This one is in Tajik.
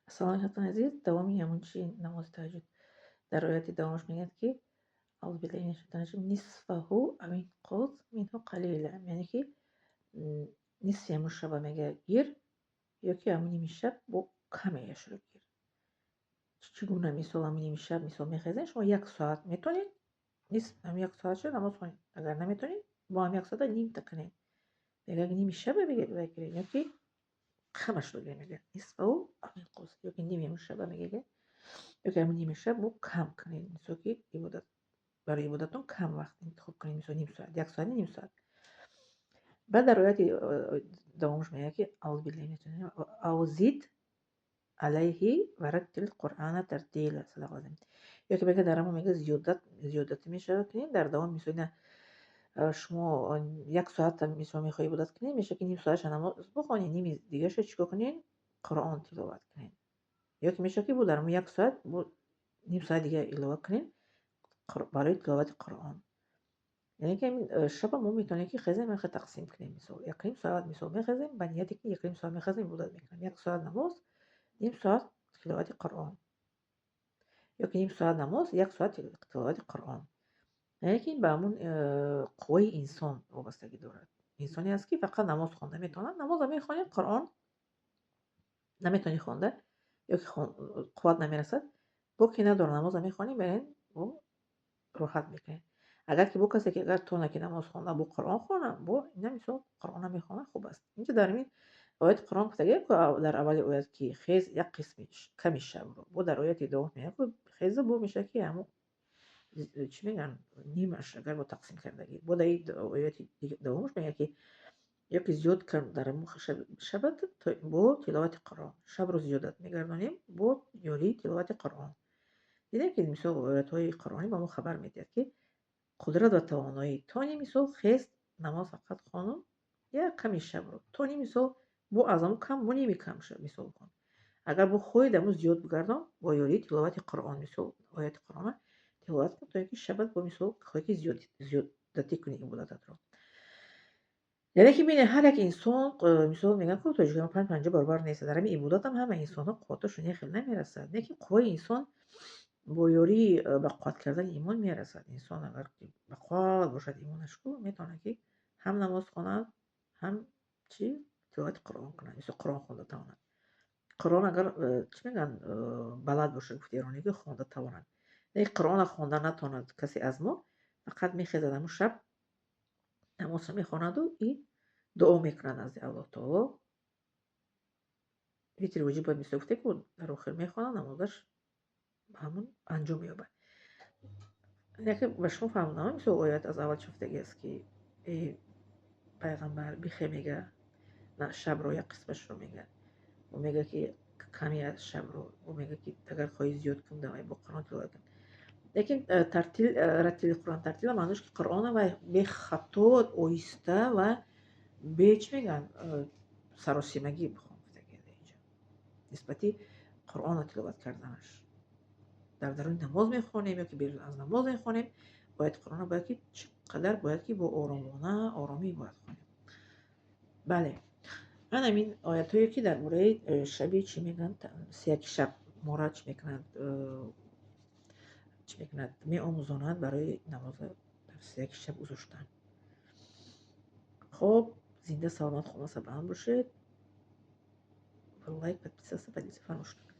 Ассалому алайкум, азиз. Давоми ҳамун чи, намози таҳаҷҷуд. Дар ояти давомаш мегӯяд, ки أعوذ بالله من الشيطان الرجيم نصفه أو انقص منه قليلا, яъне ки нисфи ҳамун шаба, мега, гир ё ки ҳамун ними шаб бо камеяшро гир. Чӣ гуна? Мисол, ҳамун ними шаб, мисол, мехезед шумо, як соат метонед, нисф ҳамин як соатша намоз хонед. Агар наметонед, бо ҳам як соата нимта кунед. Мега, ними шаба гиред ё ки камашро гиред. Мега نصفه أو انقص, ё ки ними ҳамун шаба, мега, ё ки ҳамун ними шаб бо кам кунед. Мисол, ки ибодат, барои ибодатон кам вақт интихоб кунед, мисол, ним соат, як соат, ним соат. Баъд дар ояти давомаш мегӯяд, ки أعوذ بالله أو زد عليه ورتل القرآن ترتيلا. صدق الله. Ё ки мега, дар ҳамон, мега, зиёдатӣ мешавад кунед дар давом. Мисол, ина шумо як соата, мисол, мехоҳед ибодат кунед, мешавад, ки ним соатша намоз бихонед, ними дигарша чӣ кор кунед? Қуръон тиловат кунед. Ё ки мешавад, ки бо дар ҳамон як соат бо ним соат дига илова кунед барои тиловати Қуръон. Яъне ки ҳамин шаба мо метавонем, ки хезем, ҳамин хел тақсим кунем. Мисол, якним соат, мисол, мехезем ба нияте, ки якним соат мехезем, ибодат мекунем, як соат намоз, ним соат тиловати Қуръон, ё ки ним соат намоз, як соат тиловати Қуръон. Яъне ки ин ба ҳамун қувваи инсон вобастагӣ дорад. Инсоне аст, ки фақат намоз хонда метавонад, намозро мехонем, Қуръон наметавонӣ хонда ё ки қувват намерасад, боке надорад, намозро мехонем, берен, бо роҳат мекунем. Агар ки бо касе ки агар тона, ки намоз хонда, бо Қуръон хона, бо ина, мисол, Қуръонам мехонад, хуб аст. Инҷо дар ҳамин ояти Қуръон гуфтагия дар аввали оят, ки хез, як қисми ками шабро. Бо дар ояти дуввум мегӯяд, хеза, бо мешавад, ки ҳамун чӣ мегӯянд, нимаш агар бо тақсим кардагӣ. Бо дар ояти давомаш мегӯяд, ки ё ки зиёд кар дар ҳамун шабат бо тиловати Қуръон. Шабро зиёдат мегардонем бо ёрии тиловати Қуръон. Дидем, ки, мисол, оятҳои қуръонӣ ба мо хабар медиҳад, ки қудрат ва тавоноӣ тони, мисол, хест, намоз фақат хонум як ками шабро, тони, мисол, бо аз ҳамун кам, бо ними кам, мисол, хон. Агар бо хоҳед, ҳамун зиёд бигардон бо ёрии тиловати Қуръон, мисол, ояти Қуръона тиловат кун, то ин ки шабат бо, мисол, хоҳӣ, ки зиёдатӣ кунӣ ибодататро. Яъне ки бинед, ҳар як инсон, мисол, мегӯянд ку тоҷикон, панҷ панҷа баробар нест. Дар ҳамин ибодатам ҳама инсонҳо қувватошон як хел намерасад. Лекин қувваи инсон бо ёрии ба қувват кардани имон мерасад. Инсон агар ба қувват бошад имонаш ку, метавонад, ки ҳам намоз хонад, ҳам чӣ, тиловати Қуръон кунад, мисол, Қуръон хонда тавонад. Қуръон агар, чӣ мегӯянд, балад бошад, гуфти эронӣ, ки хонда тавонад. Лекин Қуръонро хонда натавонад касе аз мо, фақат мехезад, ҳамун шаб намозро мехонаду и дуо мекунад назди Аллоҳ таоло. Витри воҷиб бояд, мисол, гуфте ку, дар охир мехонад, намозаш ба ҳамун анҷом меёбад. Яке ба шумо фаҳмонам, мисол, оят аз аввал чӣ гуфтагӣ аст, ки эй пайғамбар, бихе, мега, шабро як қисмашро, мега. Ӯ мега, ки каме аз шабро, ӯ мега, ки агар хоҳӣ, зиёд кун, давай, бо Қуръон тиловат кун. Лекин тартил, رتل القرآن ترتيلا, маънош ки Қуръона вай бехато, оҳиста ва бе, чӣ мегӯянд, саросимагӣ бихон, гуфтагӣ инҷо. Нисбати Қуръонро тиловат карданаш. Дар даруни намоз мехонем ё ки берун аз намоз мехонем, бояд Қуръонро бояд ки чӣ қадар бояд ки бо оромона, оромӣ бояд хонем. Бале. Ман ҳамин оятҳое, ки дар бораи шаби, чӣ мегӯянд, сеяки шаб моро чӣ мекунанд, чӣ мекунад, меомӯзонад барои намоза дар сеяки шаб гузоштан. Хоб, зинда, саломат, хона сарбаланд бошед. Лайк, подписаться, поделиться фаромӯш накунед.